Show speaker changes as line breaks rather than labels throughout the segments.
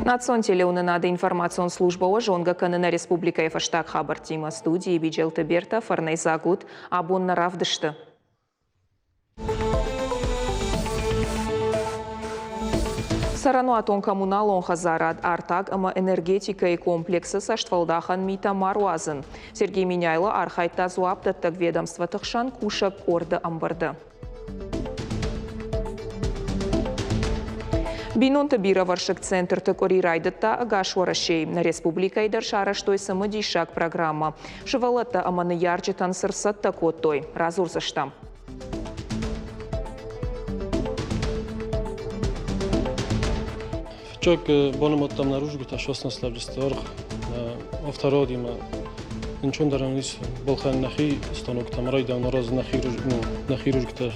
Национ телеуынынады информацион службӕ уӕ зонгӕ кӕны нӕ республикӕйы фӕстаг хабӕрттимӕ. Студийы Биджелты Бертӕ, фӕрнӕйдзаг ут, абон нӕ равдысты. Цӕрӕнуатон-коммуналон хӕдзарад, артаг ӕмӕ энергетикӕйы комплексы цӕстфӕлдахӕн митӕ ма руадзын. Сергей Меняйло архайдта дзуапдӕттӕг ведомствоты хсӕн кусӕг къорды ӕмбырды. Бинонты бирӕвӕрсыг центрты къуыри райдыдта ӕгас Уӕрӕсейы. Нӕ республикӕйы дӕр сарӕзтой цымыдисаг программӕ. Сывӕллӕттӕ ӕмӕ ныййарджытӕн цы рцӕттӕ кодтой, радзурдзыстӕм.
Фыццаг банымадтам нӕ рудзгуытӕ 16 аргъ, афтӕ радимӕ ӕнцондӕрӕн ис балхӕнын нӕхи станоктӕм, райдайӕн аразын нӕхи рудзгуытӕ.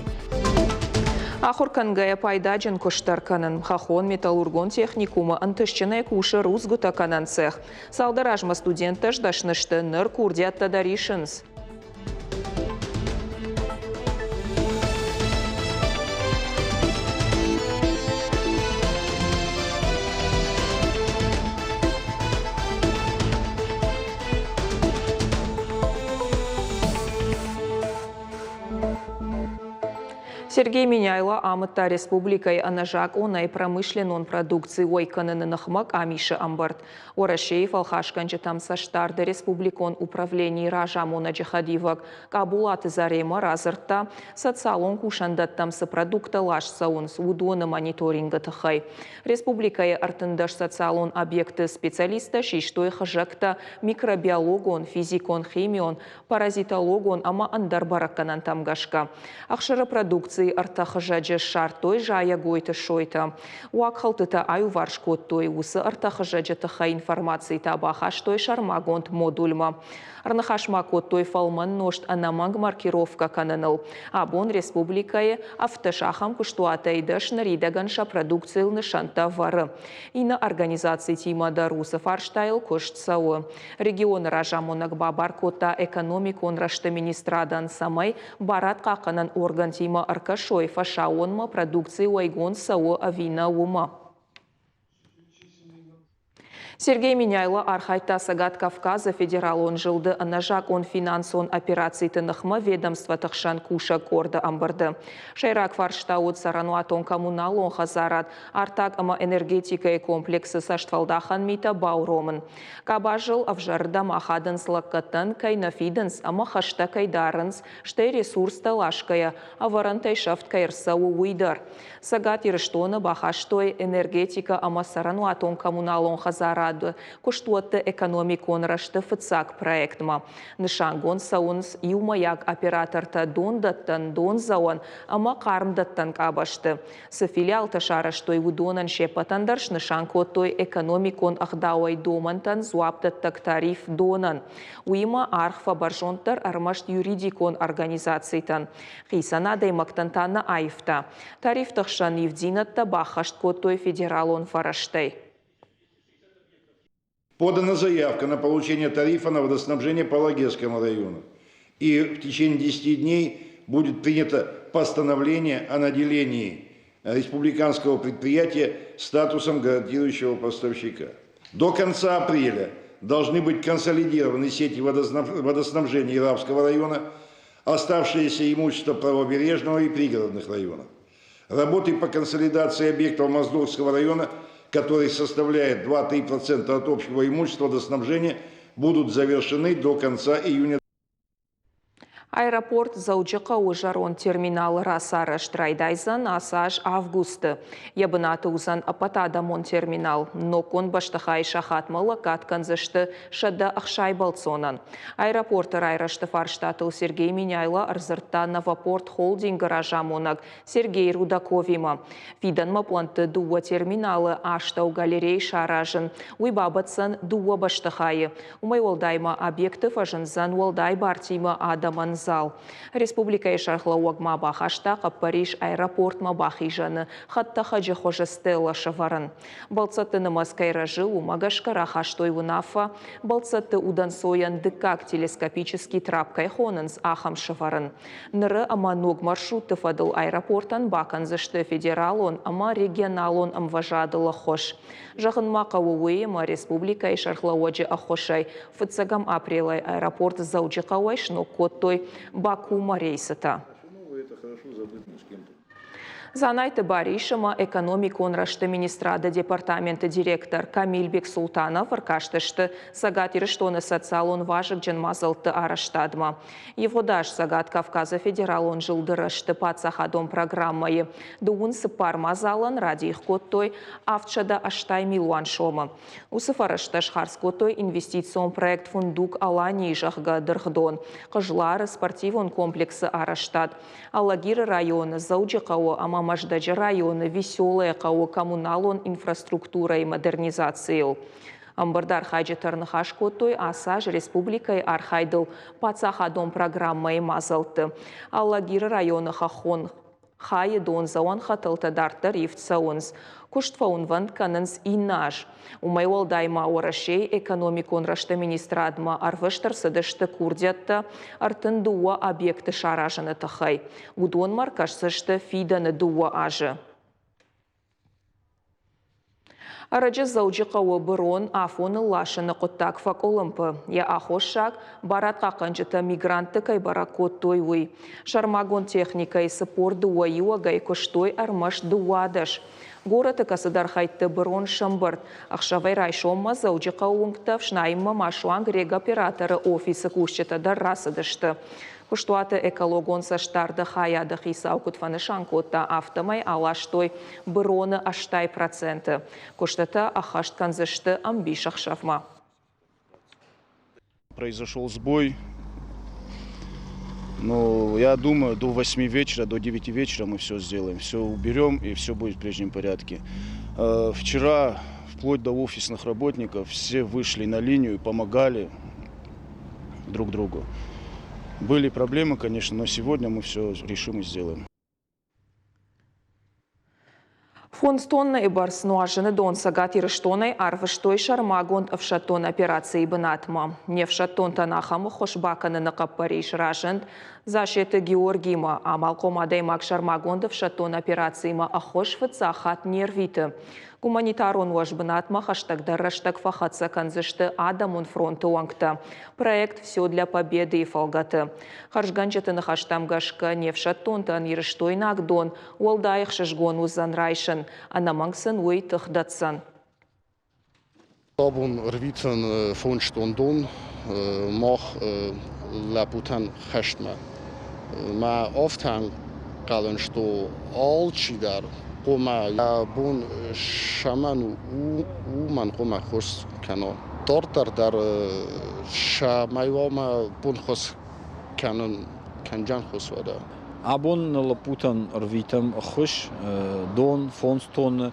Ахуыр кӕнгӕйӕ пайдаджын куыст дӕр кӕнын. Хӕххон металлургон техникумы ӕнтыстджынӕй кусы рудзгуытӕ кӕнӕн цех. Цалдӕр азмӕ студенттӕ сдӕсны сты, ныр курдиӕттӕ дӕр исынц. Сергей Меняйло амыдта республикӕйы ӕнӕзакъонӕй промышленнон продукци уӕй кӕныны ныхмӕ къамисы ӕмбырд. Уӕрӕсейы фӕлхасгӕнджытӕм цӕстдарды республикон управленийы разамонӕджы хӕдивӕг Къабулаты Заремӕ радзырдта, социалон кусӕндӕттӕм цы продукттӕ ласт цӕуынц, уыдоны мониторингы тыххӕй. Республикӕйы 13 социалон объекты специалисттӕ систой хызӕгтӕ микробиологон, физикон-химион, паразитологон ӕмӕ ӕндӕр бӕрӕггӕнӕнтӕм гӕсгӕ. Ӕхсыры продукцийы ӕртӕ хызӕджы ссардтой зайӕгойты сойтӕ. Уагхӕлдтытӕ аиуварс кодтой, уыцы ӕртӕ хызӕджы тыххӕй информаци та бахастой сӕрмагонд модульмӕ. Ӕрныхас ма кодтой фӕлмӕн нозт ӕнӕмӕнг маркировкӕ кӕныныл. Абон республикӕйы ӕвддӕс ахӕм куыстуатӕй дӕс ныридӕгӕн сӕ продукцийыл нысӕнттӕ ӕвӕры. Иннӕ организацитимӕ дӕр уыцы фарстайыл куыст цӕуы. Регионы разамонӕг бабар кодта экономикон рӕзты министрадӕн, цӕмӕй барадхъахъхъӕнӕн органтимӕ ӕркӕсой, фӕсаууонмӕ продукци уӕйгонд цӕуы ӕви нӕ, уымӕ. Сергей Меняйло архайдта Цӕгат Кавказы федералон зылды ӕнӕзакъон финансон операциты ныхмӕ ведомствоты хсӕн кусӕг къорды ӕмбырды. Сӕйраг фарста уыд цӕрӕнуатон-коммуналон хӕдзарад, артаг ӕмӕ энергетикӕйы комплексы цӕстфӕлдахӕн митӕ бауромын. Къабазыл ӕвзӕрырдӕм ахадынц лӕггӕдтӕн кӕй нӕ фидынц ӕмӕ хӕстӕ кӕй дарынц, стӕй ресурстӕ ласгӕйӕ ӕвӕрӕнтӕй сӕфт кӕй ӕрцӕуы, уый дӕр. Цӕгат Ирыстоны бахастой энергетикӕ ӕмӕ цӕрӕнуатон-коммуналон хӕдзарады куыстуӕтты экономикон рӕзты фыццаг проектмӕ. Нысангонд цӕуынц иумӕйаг оператортӕ дондӕттӕн, дондзӕуӕн ӕмӕ хъармдӕттӕн къабӕзты. Цы филиалтӕ сарӕзтой, уыдонӕн се ппӕтӕн дӕр снысан кодтой экономикон ӕгъдауӕй домӕнтӕн дзуапдӕттӕг тариф донӕн. Уыимӕ аргъ фӕбӕрзонддӕр ӕрмӕст юридикон организацитӕн. Хицӕн адӕймӕгтӕн та нӕ аивта. Тарифты хсӕн ивддзинӕдтӕ баххӕст кодтой федералон фӕрӕзтӕй.
Подана заявка на получение тарифа на водоснабжение по Лагерскому району. И в течение 10 дней будет принято постановление о наделении республиканского предприятия статусом гарантирующего поставщика. До конца апреля должны быть консолидированы сети водоснабжения Иравского района, оставшиеся имущество правобережного и пригородных районов. Работы по консолидации объектов Моздокского района, который составляет 2-3% от общего имущества водоснабжения, будут завершены до конца июня.
Аэропорт Дзӕуджыхъӕуы зӕронд терминалы рацарӕзт райдайдзӕн ацы аз августы. Йӕ бынаты уыдзӕн ӕппӕтадӕмон терминал. Ноггонд бӕстыхайы сахатмӕ лӕггад кӕндзысты 160 бӕлццонӕн. Аэропорты райрӕзты фарстатыл Сергей Меняйло ӕрдзырдта Новопорт холдингы разамонӕг Сергей Рудаковимӕ. Фидӕнмӕ пълӕнтты дыууӕ терминалы астӕу галерей саразын. Уый бабӕтдзӕн дыууӕ бӕстыхайы. Уымӕй уӕлдай ма объекты фӕзындзӕн уӕлдай бартимӕ адӕмӕн зал. Республикӕйы сӕргълӕууӕг ма бахаста хъӕппӕрис аэропортмӕ бахизӕны хӕдтӕхӕджы хуызы стеллӕ сӕвӕрын. Бӕлццӕтты нымӕц кӕй рӕзы, уымӕ гӕсгӕ рахастой уынаффӕ, бӕлццӕтты удӕнцойӕн дыккаг телескопический трап кӕй хонынц, ахӕм сӕвӕрын. Ныры ӕмӕ ног маршрутты фӕдыл аэропортӕн бакӕндзысты федералон ӕмӕ регионалон ӕмвӕзадыл ӕххуыс. Зӕгъын ма хъӕуы уый, ӕмӕ республикӕйы сӕргълӕууӕджы ӕххуысӕй фыццӕгӕм апрелӕй аэропорт Дзӕуджыхъӕуӕй сног кодтой Бакумӕ рейсытӕ. Дзанайты Барис ӕмӕ экономикон рӕзты министрады департаменты директор Камиль Бексултанов ӕркастысты Цӕгат Ирыстоны социалон вазыгджын мадзӕлтты арӕзтадмӕ. Ивгъуыд аз Цӕгат Кавказы федералон зылды рӕзты паддзахадон программӕйы 34 мадзалӕн радих кодтой 780 милуан сомы. Уыцы фӕрӕзтӕ схардз кодтой инвестицион проект «Фундук Алании», зӕгъгӕ, дыргъдон, Хъызлары спортивон комплексы арӕзтад, Алагиры районы Дзӕуджыхъӕуы ӕмӕ Мӕздӕджы районы Веселое хъӕуы коммуналон инфраструктурӕйы модернизацийыл. Ӕмбырды архайджытӕ ӕрныхас кодтой ацы аз республикӕйы архайдыл паддзахадон программӕйы мадзӕлтты. Алагиры районы хӕххон хайы дондзӕуӕн хӕтӕлтӕ дарддӕр ивд цӕуынц. Куыст фӕуынвӕнд кӕнынц иннӕ аз. Уымӕй уӕлдай ма Уӕрӕсейы экономикон рӕзты министрадмӕ ӕрвыст ӕрцыдысты курдиӕттӕ 32 объекты саразыны тыххӕй. Уыдонмӕ ӕркӕсдзысты фидӕны дыууӕ азы. Ӕрӕджы Дзӕуджыхъӕуы бырон афоныл ласыны хъуыддаг фӕкъуылымпы. Йӕ ахоссаг барадхъахъхъӕнджытӕ мигрантты кӕй бӕрӕг кодтой, уый. Сӕрмагонд техникӕйы 42 иуӕгӕй куыстой ӕрмӕст 12. Горӕты кӕцыдӕр хӕйтты бырон сӕмбырд. Ӕхсӕвӕй райсоммӕ Дзӕуджыхъӕуы уынгтӕ ӕфснайынмӕ ма суанг регоператоры офисы кусджытӕ дӕр рацыдысты. Куыстуаты экологон цӕстдарды хайады хицау куыд фӕнысан кодта, афтӕмӕй аластой быроны 80%. Куыстытӕ ӕххӕст кӕндзысты ӕмбисӕхсӕвмӕ.
Произошел сбой. Но я думаю, до 8 вечера, до 9 вечера мы все сделаем. Все уберем и все будет в прежнем порядке. Вчера, вплоть до офисных работников, все вышли на линию, помогали друг другу. Были проблемы, конечно, но сегодня мы все решим и сделаем.
Фондз тоннӕйы бӕрц нуазыны дон Цӕгат Ирыстонӕй арвыстой сӕрмагонд ӕфсӕддон операцийы бынатмӕ. Не фсӕддонтӕн ахӕм ӕххуыс бакӕныны хъӕппӕрис разынд Засеты Георгимӕ. Амалхъом адӕймаг сӕрмагонд ӕфсӕддон операцимӕ ӕххуыс фыццаг хатт не рвиты. Гуманитарон уӕз бынатмӕ хӕстӕгдӕр рӕстӕг фӕхӕццӕ кӕндзысты адӕмон фронты уӕнгтӕ. Проект «Все для победы»-йы фӕлгӕты. Хӕрзгӕнджыты ныхӕстӕм гӕсгӕ, не фсӕддонтӕн ирыстойнаг дон уӕлдай ӕхсызгон уыдзӕн райсын, ӕнӕмӕнг сын уый тых дӕтдзӕн.
Абон ӕрвитын фондзтон дон мах лӕппутӕн хӕстмӕ. Мӕ афтӕ ӕнхъӕлын, что алчидӕр хъуамӕ йӕ бон цӕмӕн у, уымӕн хъуамӕ хос кӕна. Дарддӕр дӕр цӕмӕй уа мӕ бон хос кӕнын, кӕнджан хос уӕдӕ.
Абон нӕ лӕппутӕн ӕрвитӕм ӕххуыс, дон, фондз тонны.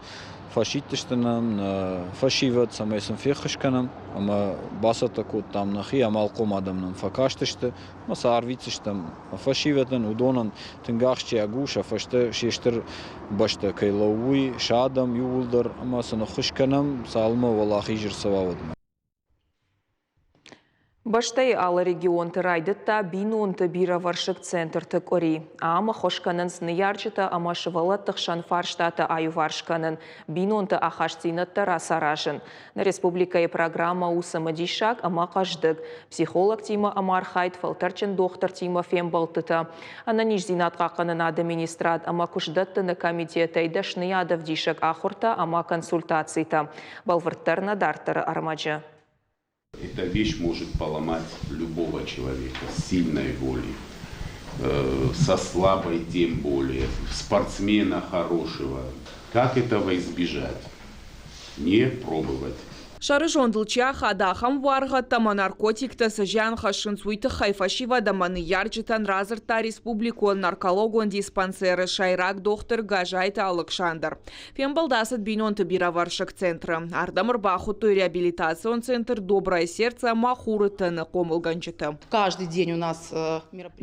Фӕсидтысты нӕм нӕ фӕсивӕд, цӕмӕй сын феххуыс кӕнӕм ӕмӕ бацӕттӕ кодтам нӕхи, амалхъом адӕм нӕм фӕкастысты ӕмӕ сӕ арвитдзыстӕм фӕсивӕдӕн. Уыдонӕн тынг ахсджиаг у, сӕ фӕстӕ се стыр бӕстӕ кӕй лӕууы, сӕ адӕм иууылдӕр ӕмӕ сын ӕххуыс кӕнӕм, цалынмӕ уӕлахиз ӕрцӕуа, уӕдмӕ.
Бӕстӕйы алы регионты райдыдта бинонты бирӕвӕрсыг центрты къуыри. Ам ӕххуыс кӕнынц ныййарджытӕ ӕмӕ сывӕллӕтты хсӕн фарстатӕ аиуварс кӕнын, бинонты ахастдзинӕдтӕ рацаразын. Нӕ республикӕйы программӕ у цымыдисаг ӕмӕ хъӕздыг. Психологтимӕ ӕмархайд, фӕлтӕрджын дохтыртимӕ фембӕлдтытӕ, ӕнӕниздзинад хъахъхъӕнынады министрад ӕмӕ куыстдӕттыны комитетӕй дӕсныйадӕвдисӕг ахуыртӕ ӕмӕ консультацитӕ. Бӕлвырддӕр нӕ дарддӕры ӕрмӕджы.
Эта вещь может поломать любого человека с сильной волей, со слабой тем более, спортсмена хорошего. Как этого избежать? Не пробовать.
Сӕрызондыл чи ахады, ахӕм буаргъӕдтӕ ӕмӕ наркотиктӕ цы зиан хӕссынц, уый тыххӕй фӕсивӕд ӕмӕ ныййарджытӕн радзырдта республикон наркологон диспансеры сӕйраг дохтыр Гӕзайты Алыксандр. Фембӕлд ацыд бинонты бирӕвӕрсыг центры. Ардӕм ӕрбахуыдтой реабилитацион центр «Доброе сердце» ӕмӕ «Хуры тын»-ы хъомылгӕнджыты.
Каждый день у нас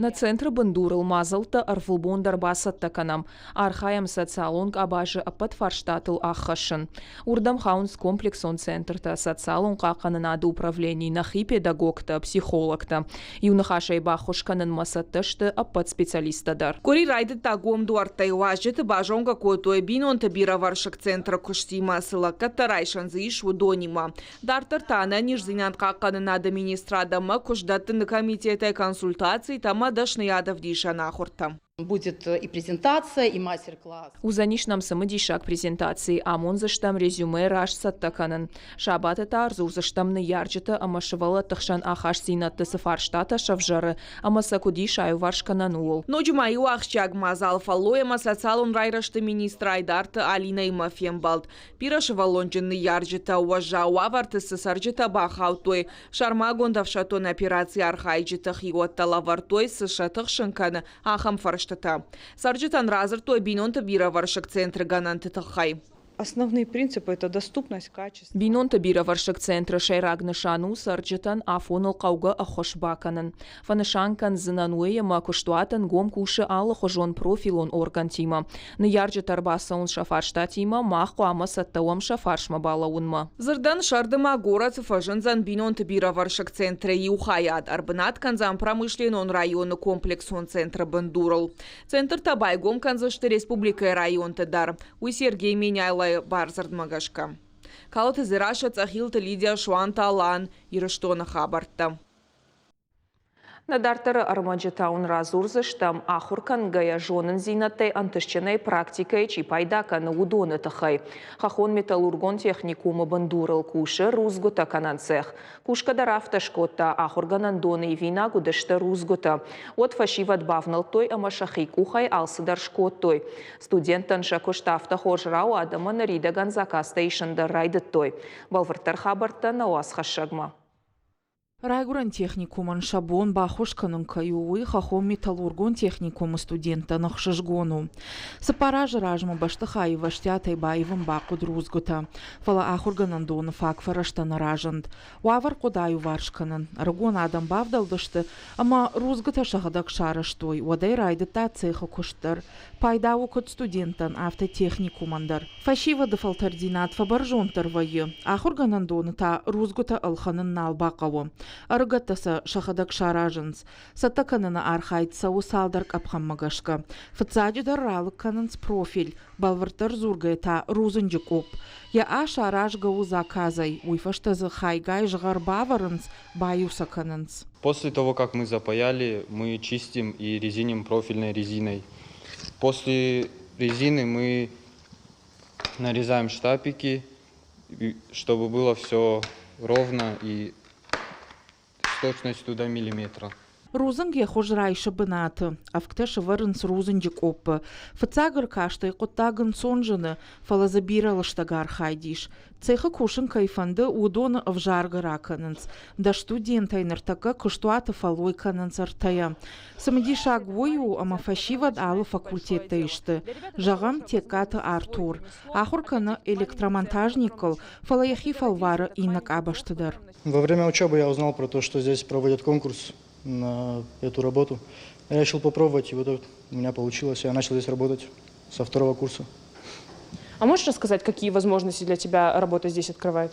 Нӕ центры бындурыл мадзӕлттӕ ӕрвылбон дӕр бацӕттӕ кӕнӕм. Архайӕм социалон къабазы ӕппӕт фарстатыл ӕххӕссын. Уырдӕм хауынц комплексон центртӕ, социалон хъахъхъӕнынады управлени, нӕхи педагогтӕ, психологтӕ. Иу ныхасӕй баххуыс кӕнынмӕ цӕттӕ сты ӕппӕт специалисттӕ дӕр.
Къуыри райдыдта гом дуӕрттӕй. Уазджыты базонгӕ кодтой бинонты бирӕвӕрсыг центры куыстимӕ, цы лӕггӕдтӕ райсӕн дзы ис, уыдонимӕ. Дарддӕр та ӕнӕниздзинад хъахъхъӕнынады министрад ӕмӕ куыстдӕттыны комитетӕй консультацитӕ ӕмӕ дӕсныйадӕвдисӕн ахуыртӕ.
Будет и презентация, и мастер-класс.
Уыдзӕнис нӕм цымыдисаг презентаци, амондзыстӕм резюме раст цӕттӕ кӕнын. Сабаты та ӕрдзурдзыстӕм ныййарджыты ӕмӕ сывӕллӕтты хсӕн ахастдзинӕдты цы фарстатӕ сӕвзӕры ӕмӕ сӕ куыд ис аиуварс кӕнӕн, ууыл.
Ноджы ма иу ахсджиаг мадзал фӕллой ӕмӕ социалон райрӕзты министр Айдарты Алинӕимӕ фембӕлд. Бирӕсывӕллонджын ныййарджытӕ уӕззау уавӕрты цы цӕрджытӕ бахаудтой, сӕрмагонд ӕфсӕддон операцийы архайджыты хиуӕттӕ лӕвӕрдтой, цы сӕ тыхсын кӕны, ахӕм фӕрстытӕ. Цӕрджытӕн радзырдтой бинонты бирӕвӕрсыг центры гӕнӕнты тыххӕй.
Основные принципы – это доступность, качество.
Бинонты бирӕвӕрсыг центры сӕйраг нысан у цӕрджытӕн афоныл хъӕугӕ ӕххуыс бакӕнын. Фӕнысан кӕндзынӕн уый, ӕмӕ куыстуат ӕнгом кусы алыхуызон профилон органтимӕ. Ныййарджытӕ ӕрбацӕуынц сӕ фарстатимӕ, мах хъуамӕ цӕттӕ уӕм сӕ фарсмӕ балӕууынмӕ.
Дзырдӕн, сӕрды ма горӕты фӕзындзӕн бинонты бирӕвӕрсыг центры иу хайад, ӕрбынат кӕндзӕн промышленнон районы комплексон центры бындурыл. Центртӕ байгом кӕндзысты республикӕйы районты дӕр. Уый Сергей Меняйлойы бардзырдмӕ гӕсгӕ. Калоты Дзерассӕ, Цъӕхилты Лидия, Суанты Алан, Ирыстоны хабӕрттӕ.
Нӕ дарддӕры ӕрмӕджытӕ уын радзурдзыстӕм, ахуыр кӕнгӕйӕ зонындзинӕдтӕй ӕнтыстджынӕй практикӕйы чи пайда кӕны, уыдоны тыххӕй. Хӕххон-металлургон техникумы бындурыл кусы рудзгуытӕ кӕнӕн цех. Кусгӕ дӕр афтӕ скодта, ахуыргӕнӕндоны ивинаг уыдысты рудзгуытӕ. Уӕд фӕсивӕд бавнӕлдтой ӕмӕ сӕхи къухӕй алцыдӕр скодтой. Студенттӕн сӕ куыст афтӕ хорз рауад, ӕмӕ ныридӕгӕн заказтӕ исын дӕр райдыдтой. Бӕлвырддӕр хабӕрттӕ нӕ уацхӕссӕгмӕ.
Райгуырӕн техникумӕн сӕ бон баххуыс кӕнын кӕй у, уый хӕххон-металлургон техникумы студенттӕн ӕхсызгон у. Цыппар азы размӕ бӕстыхайы ӕвӕстиатӕй баивын бахъуыд рудзгуытӕ, фӕлӕ ахуыргӕнӕндоны фаг фӕрӕзтӕ нӕ разынд. Уавӕр хъуыд аиуварс кӕнын. Ӕрыгон адӕм бавдӕлдысты ӕмӕ рудзгуытӕ сӕхӕдӕг сарӕзтой, уӕдӕй райдыдта цехы куыст дӕр. Пайда у куыд студенттӕн, афтӕ техникумӕн дӕр. Фӕсивӕды фӕлтӕрддзинад фӕбӕрзонддӕр вӕййы, ахуыргӕнӕндоны та рудзгуытӕ ӕлхӕнын нал бахъӕуы. Ӕрыгӕттӕ сӕ сӕхӕдӕг саразынц. Цӕттӕ кӕныны архайд цӕуы цалдӕр къӕпхӕнмӕ гӕсгӕ. Фыццаджыдӕр ралыг кӕнынц профиль, бӕлвырддӕр дзургӕйӕ та рудзынджы къопп. Йӕ ас аразгӕ у заказӕй, уый фӕстӕ дзы хайгай згъӕр бавӕрынц, баиу сӕ кӕнынц.
После того, как мы запаяли, мы чистим и резиним профильной резиной. После резины мы нарезаем штапики, чтобы было все ровно и с точностью до миллиметра.
Рудзынг йӕ хуыз райсы бынаты, ӕвгтӕ сӕвӕрынц рудзынджы къоппы. Фыццаг ӕркастӕй хъуыддаг ӕнцон зыны, фӕлӕ дзы бирӕ лыстӕг архайд ис. Цехы кусын кӕй фӕнды, уыдоны ӕвзаргӕ ракӕнынц. Дӕ студентӕй ныртӕккӕ куыстуаты фӕллой кӕнынц ӕртӕйӕ. Цымыдисаг уый у, ӕмӕ фӕсивӕд алы факультеттӕй сты. Зӕгъӕм, Тегкаты Артур. Ахуыр кӕны электромонтажникыл, фӕлӕ йӕхи фӕлвары иннӕ къабӕзты дӕр.
Во время учебы я узнал про то, что здесь проводят конкурс на эту работу. Я решил попробовать, и вот у меня получилось. Я начал здесь работать со второго курса.
А можешь рассказать, какие возможности для тебя работа здесь открывает?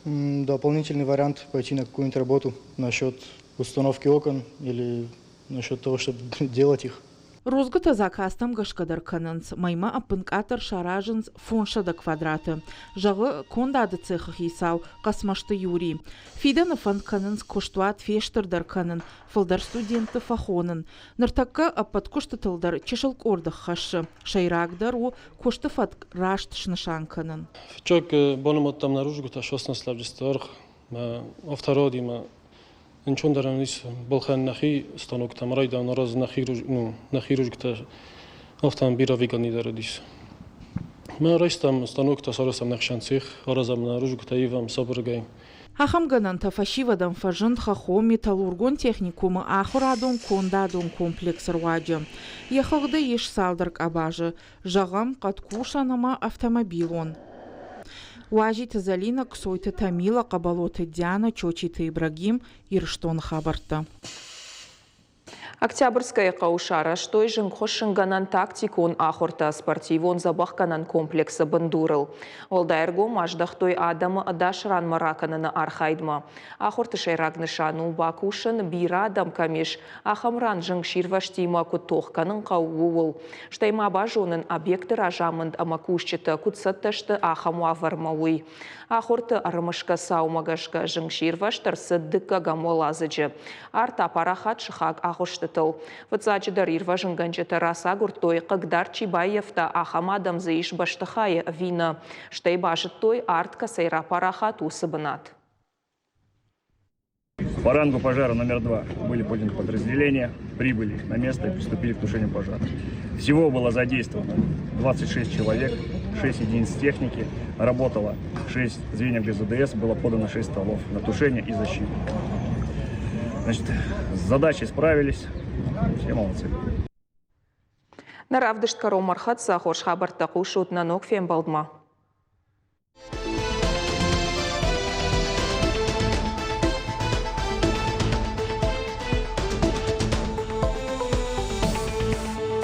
Дополнительный вариант пойти на какую-нибудь работу насчет установки окон или насчет того, чтобы делать их.
Рудзгуытӕ заказтӕм гӕсгӕ дӕр кӕнынц, мӕймӕ ӕппынкъаддӕр саразынц фондзсӕдӕ квадраты, зӕгъы кондады цехы хицау Хъӕцмӕзты Юрий. Фидӕны фӕнд кӕнынц куыстуат фестырдӕр кӕнын, фылдӕр студентты фӕхонын. Ныртӕккӕ ӕппӕт куыстытыл дӕр чысыл къорд ӕххӕссы. Сӕйрагдӕр у куысты фӕтк раст снысан кӕнын.
Фыццаг банымадтам нӕ рудзгуытӕ 16 аргъ авторадимӕ ӕнцондӕрӕн ис балхӕн нӕхи станоктӕм райдайӕн аразын нӕхи ну, нӕхи рудзгуытӕ афтӕ бирӕ выгодныйдӕр уыдис. Мӕ райстам станоктӕ, сарӕзтам не хсӕн цех, аразӕм нӕ рудзгуытӕ ивӕм сабыргай.
Ахӕм гӕнӕнтӕ фӕсивӕдӕн фӕзынд хӕххон-металлургон техникумы ахуырадон-кондадон комплексы руаджы. Йӕ хыгъды ис цалдӕр къабазы, зӕгъӕм, хъӕдкусӕн ӕмӕ автомобилон. Уазиты Зӕлинӕ, Ксойты Тамила, Хъӕбӕлоты Дианӕ, Чочиты Ибрагим, Ирыстоны хабӕрттӕ.
Октябрьскӕйы хъӕуы сарӕзтой зынгхуыссынгӕнӕн тактикон ахуыртӕ спортивон дзӕбӕхгӕнӕн комплексы бындурыл. Уӕлдай ӕргом аздӕхтой адӕмы ӕдас ранмӕ ракӕныны архайдмӕ. Ахуырты сӕйраг нысан у бакусын, бирӕ адӕм кӕм ис, ахӕм ран зынгсирвӕзтимӕ куыд тох кӕнын хъӕуы, ууыл. Стӕй ма базонын, объекты разамынд ӕмӕ кусджытӕ куыд цӕттӕ сты ахӕм уавӕрмӕ, уый. Ахуырты ӕрымысгӕ цаумӕ гӕсгӕ зынгсирвӕзт ӕрцыд дыккӕгӕм уӕладзыджы. Арт апарахат сыхаг агъуыстытыл. Фыццаджыдӕр ирвӕзынгӕнджытӕ рацагуырдтой, хъыгдард чи баййӕфта, ахӕм адӕм дзы ис бӕстыхайы ӕви нӕ. Стӕй базыдтой, арт кӕцӕй рапарахат, уыцы бынат.
По рангу пожара номер 2 были подняты подразделения, прибыли на место и приступили к тушению пожара. Всего было задействовано 26 человек, 6 единиц техники, работало 6 звеньев ГЗДС, было подано 6 столов на тушение и защиту. Значит, с задачей справились, все молодцы.
Нӕ равдыст кӕронмӕ рхӕццӕ, хорз хабӕрттӕ хъусут нӕ ног фембӕлдмӕ.